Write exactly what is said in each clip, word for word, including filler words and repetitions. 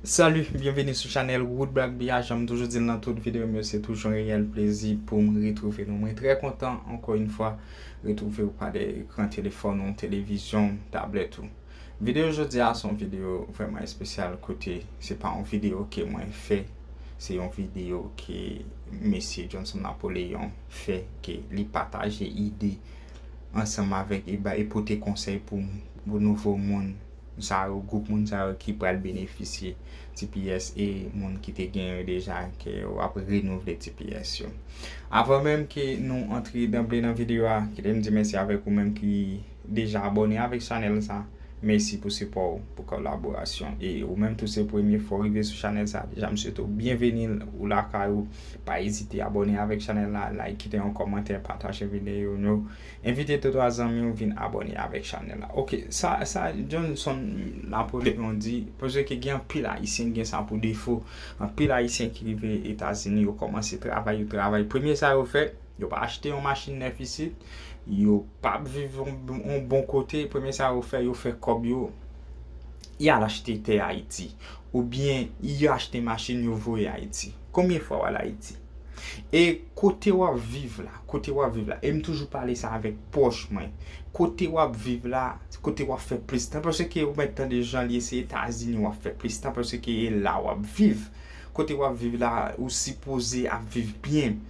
Salut, byenveni sou chanèl Woodblock B H. Jan m toujou di l nan tout videyo m yo, se toujou yon reyèl plezi pou m retwouve nou. Mwen trè kontan, ankò yon fwa, retwouve w pa dèyè ekran telefòn ou, televizyon, tablèt ou. Videyo jodi a se yon videyo vrèman espesyal kote se pa yon videyo ke mwen fè, se yon videyo ke mesye Johnson Napoléon fè, ke li pataje ide ansanm avèk e ba e pote konsèy pou, pou nouvo moun sa yo, gwoup moun sa yo ki pral benefisye T P S e moun ki te gen yo deja, ke yo ap renouvle T P S yo. Avan menm ke nou antre danble nan videyo a, kite m di mèsi avèk ou menm ki deja abòne avèk chanèl sa. Mèsi pou sipò w, pou kolaborasyon. E ou menm tou se premye fwa w rive sou chanèl sa, deja m swete w byenveni, ou lakay ou. Pa ezite abòne avèk chanèl la, like, kite yon kòmantè, pataje videyo nou. Envite de twa zanmi w vin abòne avèk chanèl la. Ok, sa, sa Johnson Napoléon di, paske gen anpil Ayisyen ki gen sa pou defo. Anpil Ayisyen ki rive Etazini, yo kòmanse travay, yo travay. Premye sa yo fè, yo pa achte yon machin nèf isit, yo pa ap viv yon, yon bon kote. Premye sa yo fè, yo fè kòb yo, y al achte tè Ayiti. Oubyen, yo achte machin, yo voye Ayiti. Konbyen fwa w al Ayiti? E kote w ap viv la, kote w ap viv la, e m toujou pale sa avèk pwòch mwen, kote w ap viv la, kote w ap fè plis tan, paske ou mèt tande jan li ye, se Etazini w ap fè plis tan, paske e la w ap viv. Kote w ap viv la, ou sipoze ap viv byen.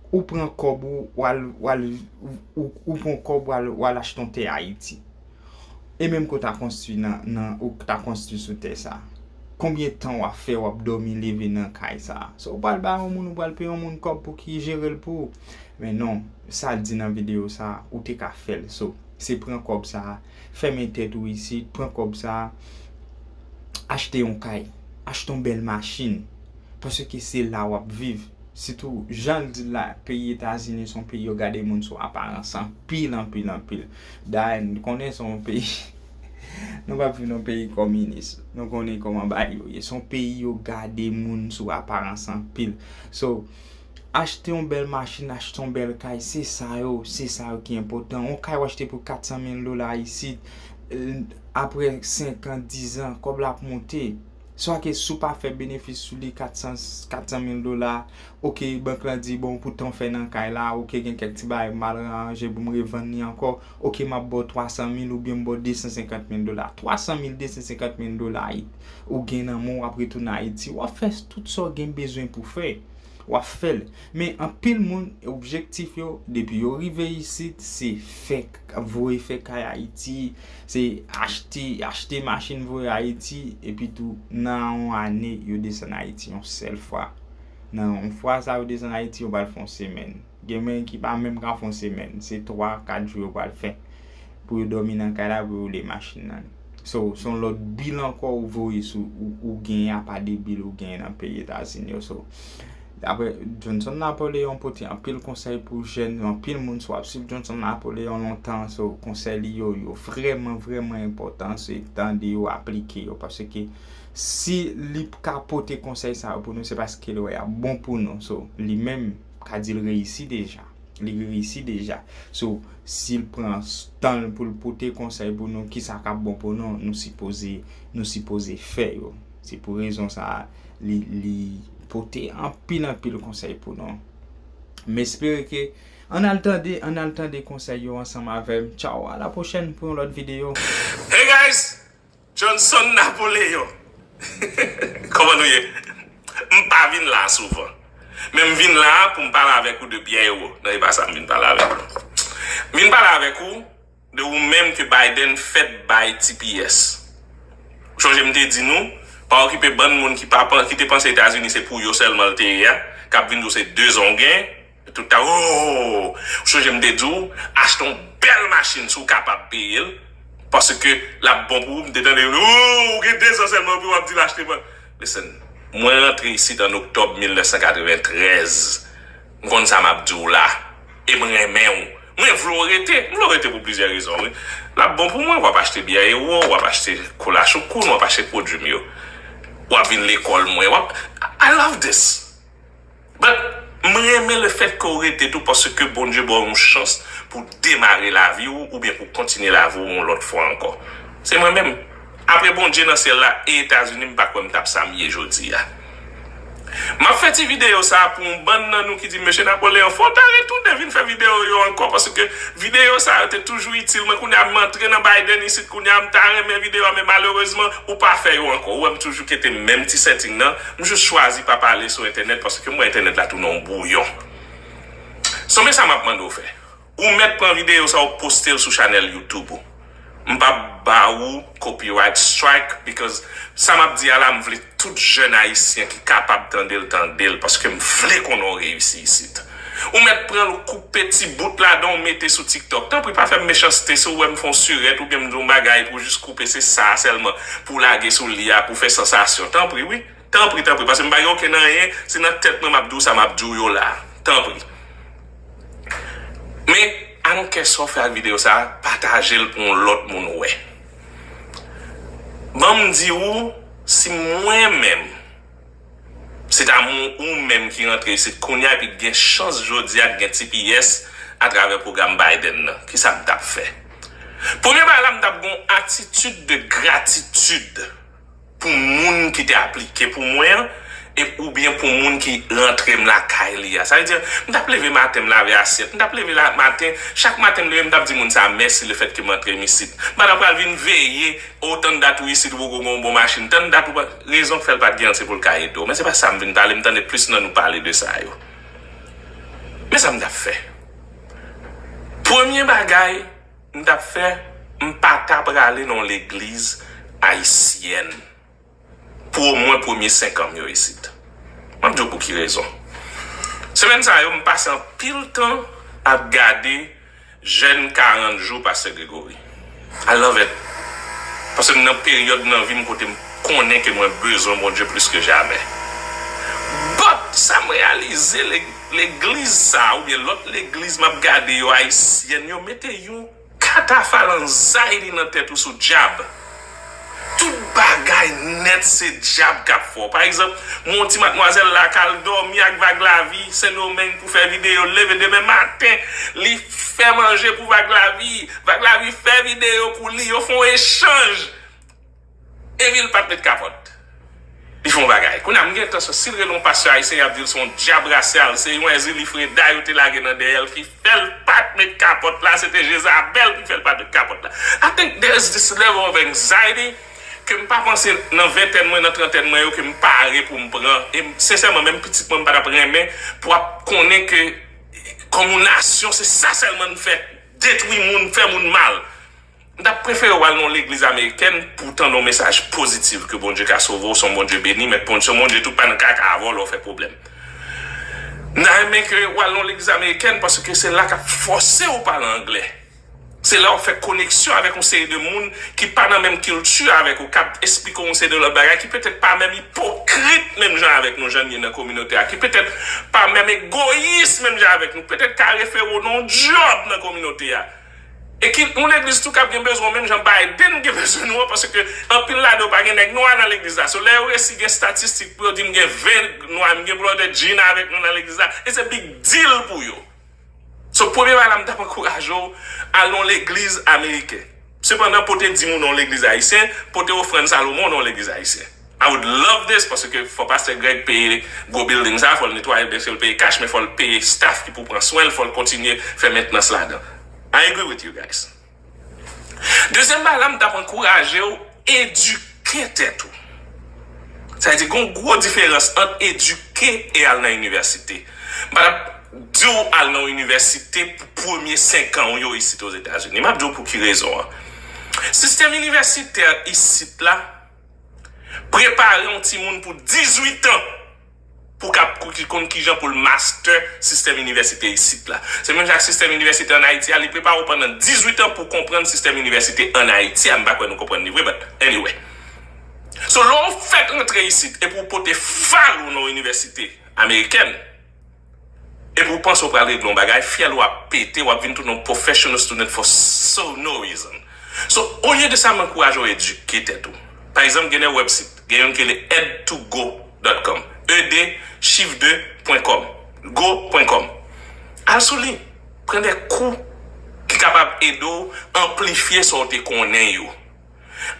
Ou pran kòb ou, w al, w al, ou, ou, ou pran kòb, w al, w al achte yon tè Ayiti. E menm ke w ta konstwi nan, nan, ou ta konstwi sou tè sa, konbyen tan w ap fè w ap dòmi leve nan kay sa? So, ou pral bay yon moun, ou pral peye yon moun kòb pou ki jere l pou ou. Men non, sa l di nan videyo sa, ou te ka fè l. So, se pran kòb sa, fèmen tèt ou isit, pran kòb sa, achte yon kay, achte yon bèl machin, paske se la w ap viv. Sitou, jan l di l la, peyi Etazini se yon peyi yo gade moun sou aparans anpil, anpil, anpil. Dayè, nou konnen se yon peyi, nou p ap viv nan peyi kominis. Nou konnen kòman bagay yo ye. Se yon peyi yo gade moun sou aparans anpil. So, achte yon bèl machin, achte yon bèl kay, se sa yo, se sa yo ki enpòtan. Yon kay w achte pou kat san mil dola isit, eh, apre senk an, diz an, kòb la ap monte. Swa ke si w pa fè benefis sou li kat san, kat san mil dola, ok, bank lan di, bon, pou tan w fè nan kay la, ok, gen kèk ti bagay mal ranje pou m revann li ankò, ok, m ap ba w twa san mil oubyen m ba w de san senkant mil dola. Twa san mil, de san senkant mil dola ou gen nan men w, w ap retounen Ayiti, w ap fè tout sa w gen bezwen pou fè. W ap fè l. Men anpil moun, objektif yo, depi yo rive isit, se fè, voye fè kay Ayiti, se achte, achte machin voye Ayiti, epi tou, nan yon ane, yo desann Ayiti yon sèl fwa. Nan yon fwa sa, yo desann Ayiti, yo pral fè yon semèn. Gen menm ki pa menm ka fè yon semèn. Se twa, kat jou yo pral fè pou yo dòmi nan kay la, pou yo woule machin nan. So, se yon lòt bil ankò ou voye sou, ou, ou genyen apa de bil ou genyen nan peyi Etazini yo. So, dapre Johnson Napoléon pote anpil konsèy pou jèn, anpil moun si w ap swiv Johnson Napoléon lontan, so, konsèy li yo, yo vrèman, vrèman enpòtan, se tande yo, aplike yo, paske si li ka pote konsèy sa yo pou nou, se paske li wè y ap bon pou nou. So, li menm ka di l reyisi deja. Li reyisi deja. So, si l pran s-, tan l pou l pote konsèy pou nou, kisa k ap bon pou nou, nou sipoze, nou sipoze fè yo. Se pou rezon sa a, li, li pote anpil, anpil konsèy pou nou. M espere ke, ann al tande, ann al tande konsèy yo ansanm avè m. Tchao, a la pwochèn pou yon lòt videyo. Hey guys! Johnson Napoléon. Kòman nou ye? M pa vin la a souvan. Men m vin la a pou m pale avèk ou de byè ewo. Non, e pa sa m vin pale avèk ou. M vin pale avèk ou de ou menm ke Biden fèk bay T P S. Ou sonje m te di nou, pa okipe bann moun ki pa pan-, ki te panse Etazini se pou yo sèlman l te ye a, k ap vin di w se de zon w gen, Tout a, oh, ou sonje m te di w, achte yon bèl machin si w kapab peye l, paske l ap bon pou ou, m te tande, oh, ou gen de zan sèlman epi w ap di l achte pa. Listen, mwen rantre isit an oktòb mil nèf san katreventrèz, m konn sa m ap di w la, e m renmen w. Mwen vle w rete, m vle w rete pou plizyè rezon, wi. L ap bon pou mwen, w ap achte byè ewo, w ap achte kola choukoun, w ap achte pwodui m yo. W ap vin lekòl mwen, w ap, I love this. But, m renmen lefètke w rete tou paske Bondye ba w yon chans pou w demare lavi w oubyen pou w kontinye lavi w yon lòt fwa ankò. Se mwen menm. Apre Bondye nan syèl la e Etazini, m pa kwè m t ap sa m ye jodi a. M ap fè ti videyo sa a pou yon bann nan nou ki di, "Mesye Napoleon, fò w ta retounen vin fè videyo yo ankò, paske videyo sa yo te toujou itil mwen. Kounye a m antre nan Biden isit, kounye a m ta renmen videyo a, men malerezman, ou pa fè yo ankò." Ou wè m toujou kete menm ti setting nan, m jis chwazi pa pale sou entènèt, paske m wè entènèt la tounen yon bwouyon. So, men sa m ap mande w fè. Ou mèt pran videyo sa ou poste l sou chanèl YouTube ou. M p ap ba ou copyright strike because sa m ap di a la, m vle tout jèn ayisyen ki kapab tande l, tande l, paske m vle konnen w reyisi isit. Ou mèt pran l, ou koupe ti bout ladan, ou mete sou TikTok. Tanpri, pa fè m mechanste, si w wè m fè yon sirèt oubyen m di yon bagay pou w jis koupe, se sa a sèlman, pou w lage sou li a, pou w fè sansasyon. Tanpri, wi. Tanpri, tanpri, paske m pa gen okenn anyen, se nan tèt mwen m ap di w sa m ap di w yo la. Tanpri. Men, I don't care sa w fè ak videyo sa a, pataje l pou yon lòt moun wè. Ban m di w, si mwen menm, se ta mwen ou menm ki rantre isit kounye a epi gen chans jodi a gen T P S atravè pwogram Biden nan, kisa m t ap fè? Premye bagay la, m t ap gen yon atitid de gratitid pou moun ki te aplike pou mwen an, e, oubyen pou moun ki rantre m lakay li a. Sa vle di, m t ap leve maten, m lave asyèt. M t ap leve la maten, chak maten m leve, m t ap di moun sa a mèsi lefètke m antre m isit. M pa t ap pral vin veye, o, tann dat ou isit, ou poko gen yon bon machin. Tann dat ou pa, rezon k fè l pa t gen an, se pou l ka ede w. Men se pa sa m vin pale, m tande plis nan nou pale de sa yo. Men sa m t ap fè. Premye bagay, m t ap fè, m pa ta prale nan yon legliz ayisyèn pou omwen premye senk an m yo isit. M ap di w pou ki rezon. Semèn sa yo, m pase anpil tan ap gade jèn karant jou Pastè Gregory. I love it. Paske m nan peryòd nan vi m kote m konnen ke mwen bezwen Bondye plis ke jamè. But, sa m reyalize, le- legliz sa, oubyen lòt legliz m ap gade yo, ayisyèn, yo mete yon katafal anxiety nan tèt ou sou dyab. Tout bagay nèt se dyab k ap fè w. Pa egzanp, m wè yon ti madmwazèl la k al dòmi ak Vag Lavi Sendomeng pou fè videyo, l leve demen maten, li fè manje pou Vag Lavi, Vag Lavi fè videyo pou li, yo fè yon echanj. Epi l pa t met kapòt. Li fè yon bagay. Kounye a, m gen entansyon, si l rele yon pastè ayisyen, y ap di l se yon dyab rasyal, se yon èzili freda yo te lage nan dèyè l ki fè l pa t met kapòt la, se te Jezabèl ki fè l pa t met kapòt la. I think there is this level of anxiety ke m pa panse nan ventèn mwen, nan trantèn mwen yo, ke m pare pou m pran. E m, sensèman, menm pitit mwen, m pa t ap renmen pou ap konnen ke kòm yon nasyon, se sa sèlman n fè, detwi moun, fè moun mal. M t ap prefere w al nan yon legliz amerikèn pou w tande yon mesaj pozitif ke Bondye ka sove w, se yon Bondye beni, men Bondye, se yon Bondye tou pa nan kaka avè w lè w fè pwoblèm. M ta renmen ke w al nan yon legliz amerikèn paske se la k ap fòse w pale anglè. Se la w fè koneksyon avèk yon seri de moun ki pa nan menm kilti avèk ou, k ap esplike w yon seri de lòt bagay ki petèt pa menm ipokrit menm jan avèk nou, jan n ye nan kominote a, ki petèt pa menm egoyis menm jan avèk nou, petèt ka refere w nan yon djòb nan kominote a. E ki yon legliz tou k ap gen bezwen w menm jan Biden gen bezwen nou an, paske anpil ladan yo pa gen nèg nwa nan legliz la. So, lè yo resi gen estatistik pou yo di m gen ven nwa, m gen Brother Gene avèk nou nan legliz la, it's a big deal pou yo. So, premye bagay la, m t ap ankouraje w al nan yon legliz ameriken. Sepandan, pote dim ou nan yon legliz ayisyen, pote ofrann Salomon nan yon legliz ayisyen. I would love this, paske fò Pastè Greg peye gwo building sa, fò l netwaye, byensi l peye kach, men fò l peye staff ki pou pran swen l, fò l kontinye fè mentnans ladan. I agree with you guys. Dezyèm bagay la, m t ap ankouraje w edike tèt ou. Sa vle di, gen yon gwo diferans ant edike e al nan inivèsite. M pa t ap di w al nan yon inivèsite pou premye senk an w yo isit Ozetazini. M ap di w pou ki rezon an. Sistèm inivèsitè isit la, prepare yon timoun pou dizuit an pou k ap, pou ki konn kijan pou l master sistèm inivèsite isit la. Se menm jan ak sistèm inivèsite ann Ayiti a, li prepare w pandan dizuit an pou w konprann sistèm inivèsite ann Ayiti a. M pa kwè nou konprann li vre, but anyway. So, lè w fèk rantre isit epi w pote fal ou nan yon inivèsite amerikèn, epi w panse w pral regle yon bagay, fyèl ou ap pete, w ap vin tounen yon professional student for so no reason. So, olye de sa, m ankouraje w edike tèt ou. Pa egzanp, gen de website, gen youn ki rele ed to go dot com. E de, chif de, pwen kòm. Go pwen kòm. Al sou li. Pran de kou ki kapab ede w anplifye sa w te konnen yo.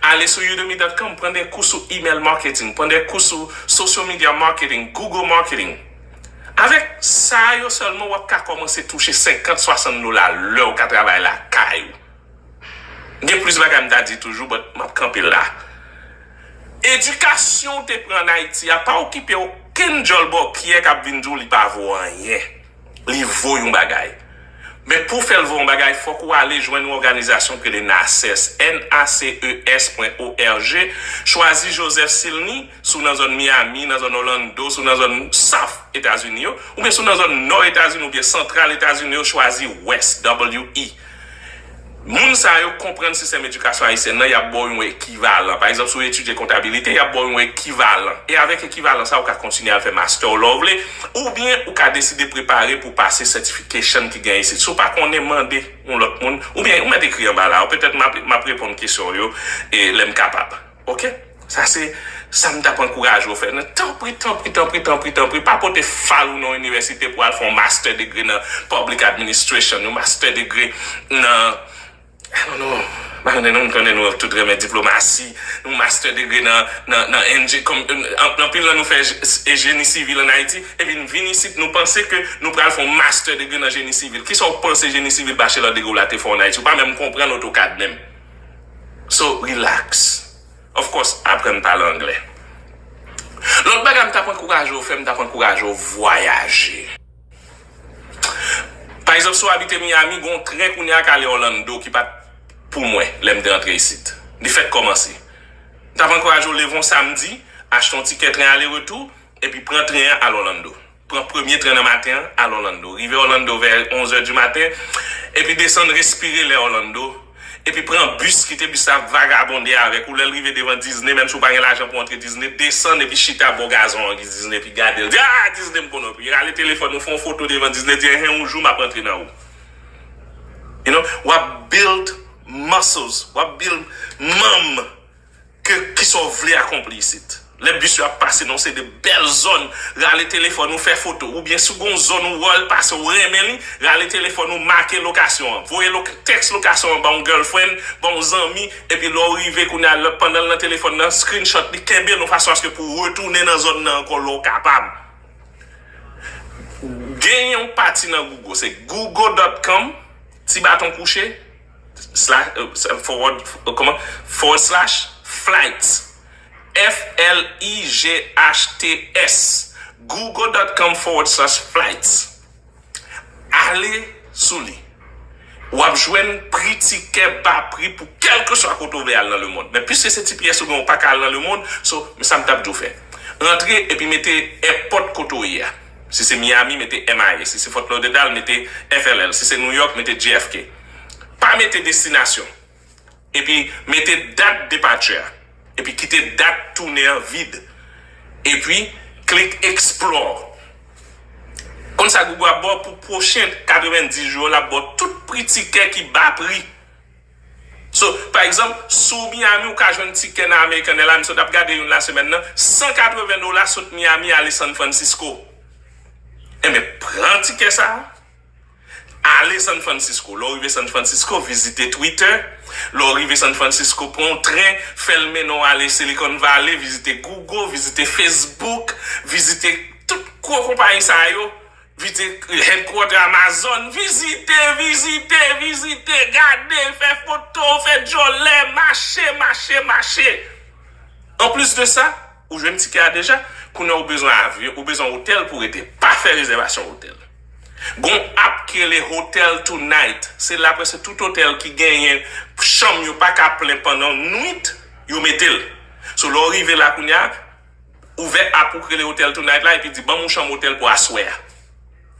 Ale sou udemy dot com, pran de kou sou email marketing, pran de kou sou social media marketing, Google marketing. Avèk sa yo sèlman, w ap ka kòmanse touche senkant, swasann dola lè w ka travay lakay ou. Gen plis bagay m ta di toujou, but m ap kanpe la. Edikasyon w te pran an Ayiti a pa okipe okenn djòl bòkyè k ap vin di w li pa vo anyen. Li vo yon bagay. Men pou w fè l vo yon bagay, fòk ou ale jwenn yon òganizasyon ki rele NACES, N A C E S pwen O R G. Chwazi Joseph Silny, si w nan zòn Miami, nan zòn Orlando, si w nan zòn South Etazini yo, oubyen si w nan zòn Nò Etazini oubyen Santral Etazini yo, chwazi West, W E. Moun sa yo konprann sistèm edikasyon ayisyen nan, y ap ba w yon ekivalan. Pa egzanp, si w etidye kontabilite, y ap ba w yon ekivalan. E avèk ekivalan sa, ou ka kontinye al fè master w lè w vle, oubyen ou ka deside prepare pou pase certification ki gen isit. Si w pa konnen, mande yon lòt moun, oubyen ou mèt ekri anba la, petèt m ap, m ap reponn kesyon yo, e, lè m kapab. Oke? Sa se sa m t ap ankouraje w fè. Nan, tanpri, tanpri, tanpri, tanpri, tanpri, pa pote fal ou nan yon inivèsite pou al fè yon master degree nan public administration, yon master degree nan, I don't know, m pa konnen non, m konnen nou tout renmen diplomasi, yon master degree nan, nan, nan enje-, kòm, an-, anpil nan nou fè je-, jeni sivil an Ayiti, epi n vin isit, nou panse ke nou pral fè yon master degree nan jeni sivil. Kisa w panse jeni sivil bachelor degree w la te fè w an Ayiti? Ou pa menm konprann AutoCAD menm. So, relax. Of course, aprann pale anglè. Lòt bagay m t ap ankouraje w fè, m t ap ankouraje w vwayaje. Pa egzanp, si w abite Miami, gen yon tren kounye a k ale Orlando ki pa t pou mwen lè m te antre isit. Li fèk kòmanse. M t ap ankouraje w leve yon samdi, achte yon tikè tren ale retou, epi pran tren an al Orlando. Pran premye tren nan maten an, al Orlando. Rive Orlando vè onz è di maten, epi desann, respire lè Orlando, epi pran bis, kite bis la vagabonde avèk ou. Lè l rive devan Disney, menm si w pa gen lajan pou antre Disney, desann epi chita bò gazon an ki Disney, epi gade l. Di, "Ah, Disney m konn anpil." Rale telefòn ou, fè yon foto devan Disney, di, "Enhen, yon jou m ap antre nan ou." You know, w ap build muscles, w ap build manm ke, kisa w vle akonpli isit. Lè bis yo ap pase nan yon seri de bèl zòn, rale telefòn ou, fè foto, oubyen si w gen yon zòn ou wè l pase, ou renmen li, rale telefòn ou, make lokasyon an, voye lo-, tèks lokasyon an ba yon girlfriend, ba yon zanmi, epi lè w rive kounye a, lè, pandan l nan telefòn nan, screenshot li, kenbe l yon fason aske pou w retounen nan zòn nan ankò lè w kapab. Gen yon pati nan Google, se google dot com, ti baton kouche, slash, euh, forward, euh, kòman? Forward slash flights. F L I G H T S. google dot com forward slash flights. Ale sou li. W ap jwenn pri tikè ba pri pou kèlkeswa kote w vle al nan lemonn. Men piske se T P S ou gen, ou pa ka al nan lemonn, so, men sa m t ap di w fè. Rantre epi mete èpòt kote w ye a. Si se Miami, mete M I A. Si se Fort Lauderdale, mete F L L. Si se New York, mete J F K. Pa mete destinasyon. Epi mete dat departure a. Epi kite dat tounen an vid. Epi klik explore. Konn sa Google ap ba w pou pwochen katrevenndis jou yo, l ap ba w tout pri tikè ki ba pri. So, pa egzanp, si w Miami, ou ka jwenn tikè nan American Airlines, so, t ap gade youn la semèn nan, san katreven dola sot Miami ale San Francisco. Enben, pran tikè sa a, ale San Francisco. Lè w rive San Francisco, vizite Twitter. Lè w rive San Francisco, pran yon tren, fè l mennen w ale Silicon Valley, vizite Google, vizite Facebook, vizite tout gwo konpayi sa yo. Vizite headquarter Amazon, vizite, vizite, vizite, gade, fè foto, fè djòlè, mache, mache, mache. Anplis de sa, ou jwenn tikè a deja, kounye a ou bezwen avyon, ou bezwen otèl pou w rete. Pa fè rezèvasyon otèl. Gon app ki rele Hotel Tonight. Se la prèske tout otèl ki genyen chanm yo pa ka plen pandan nwit, yo mete l. So, lè w rive la kounye a, ouvè app ou k rele Hotel Tonight la epi di, "Ban m yon chanm otèl pou aswè a."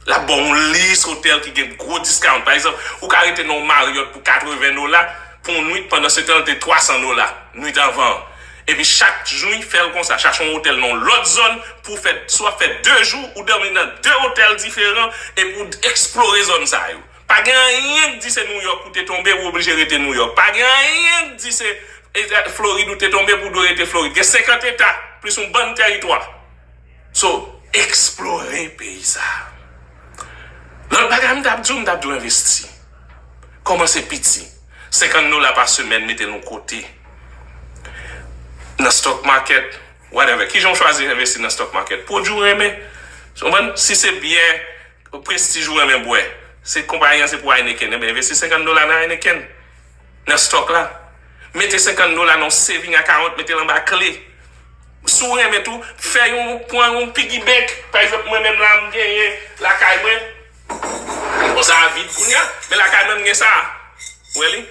L ap ba w yon lis otèl ki gen gwo discount. Pa egzanp, ou ka rete nan yon Marriott pou katreven dola pou yon nwit, pandan se tan l te twasan dola nwit anvan an. Epi chak jou, fè l konsa, chache yon otèl nan yon lòt zòn pou w fè, swa fè de jou, ou dòmi nan de otèl diferan, epi w eksplore zòn sa yo. Pa gen anyen k di se New York ou te tonbe, ou oblije rete New York. Pa gen anyen k di se, e, Florid ou te tonbe pou w dwe rete Florid. Gen senkant eta, plis yon bann tèritwa. So, eksplore peyi sa a. Lòt bagay m t ap di w, m t ap di w envesti. Kòmanse piti. Senkant dola pa semèn, mete l yon kote. nan stock market, whatever. Kijan w chwazi envesti nan stock market? Pwodui w renmen. Ou konprann? Si se byè Prestige ou renmen bwè, se konpayi an se pou Heineken, enben envesti senkant dola nan Heineken, nan stock la. Mete senkant dola nan yon saving account, mete l anba kle. Si w renmen tou, fè yon, pran yon piggy bank. Pa egzanp, mwen menm la, m genyen lakay mwen. Bon, sa a vid kounye a, men lakay mwen, m gen sa a. Ou wè li?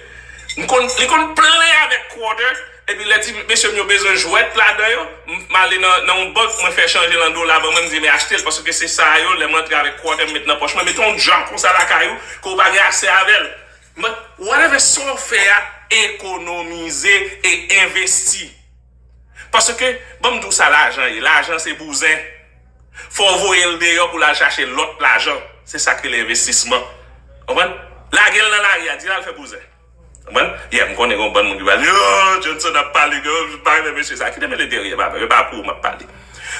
M konn, li konn plen avèk quarter, epi lè ti mesye m yo bezwen jwèt ladan yo, m, m ale nan, nan yon bank, mwen fè chanje l an dola ban mwen, m di, "Men achte l, paske se sa yo, lè m antre avèk quarter, m met nan pòch mwen." Mete yon djòb konsa lakay ou, ke w pa gen aksè avè l. But whatever sa w fè a, ekonomize e envesti. Paske, ban m di w sa lajan ye. Lajan se bouzen. Fò w voye l deyò pou l al chache lòt lajan. Se sa k rele envestisman. Konprann? Lage l nan lari a, di l al fè bouzen. Konprann? Yeah, m konnen gen yon bann moun ki va di, "Oh, Johnson ap pale, yo pa renmen mesye sa." Kite mele dèyè, papa, yo pa pou ou m ap pale.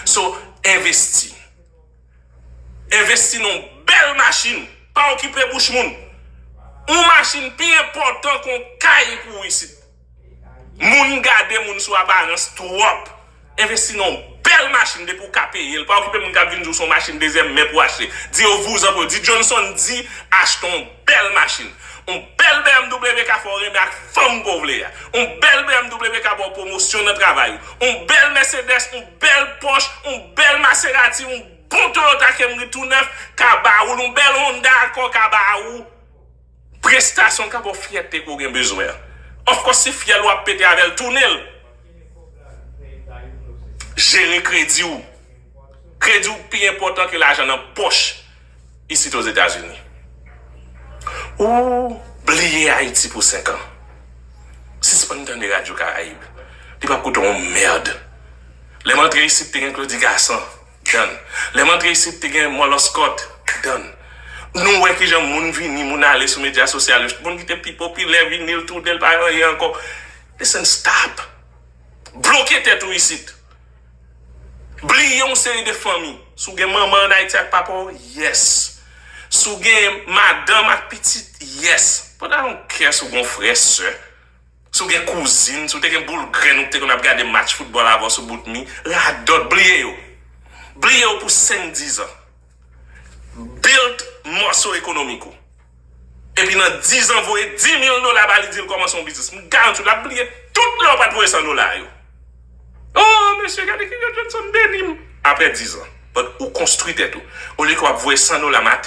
So, envesti. Envesti nan yon bèl machin. Pa okipe bouch moun. Yon machin pi enpòtan ke yon kay pou ou isit. Moun gade moun sou aparans twòp. Envesti nan yon bèl machin depi w ka peye l. Pa okipe moun k ap vin di w se yon machin dezyèm men pou w achte. Di yo vouzan pou yo. Di Johnson di achte yon bèl machin. Yon bèl B M W ka fè w renmen ak fanm ke w vle a. Yon bèl B M W ka ba w pwomosyon nan travay ou. Yon bèl Mercedes, yon bèl Porsche, yon bèl Maserati, yon bon Toyota Camry tou nèf ka ba ou l, yon bèl Honda Accord ka ba ou prestasyon, ka ba w fyète ke w gen bezwen an. Of course, si fyèl ou ap pete avè l, tounen l. Jere kredi w. Kredi w pi enpòtan ke lajan nan pòch isit Ozetazini. Ou bliye Ayiti pou senk an. Sispann tande Radyo Karayib. Li p ap koute w yon mèd. Lè m antre isit, te gen Claudy Gassant. Done. Lè m antre isit, te gen Mòlòskòt. Done. Nou wè kijan moun vini, moun ale sou medya sosyal yo. Moun ki te pi popilè vini, l tounen, l pa anyen ankò. Listen, stop. Bloke tèt ou isit. Bliye yon seri de fanmi. Si w gen manman ann Ayiti ak papa w, yes. Si w gen madanm ak pitit, yes. But I don't care si w gen yon frè, sè. Si w gen kouzin, si w te gen boul grenn ou te konn ap gade match foutbòl avè w sou bout mi, radòt, bliye yo. Bliye yo pou senk, diz an. Build mòso ekonomik ou. Epi nan diz an, voye dis mil dola ba li, di l kòmanse yon biznis. M garanti w, l ap bliye tout lè w pa t voye san dola yo. Oh, mesye, gade ki jan Johnson beni m. Apre diz an, but ou konstwi tèt ou. Olye ke w ap voye san dola maten,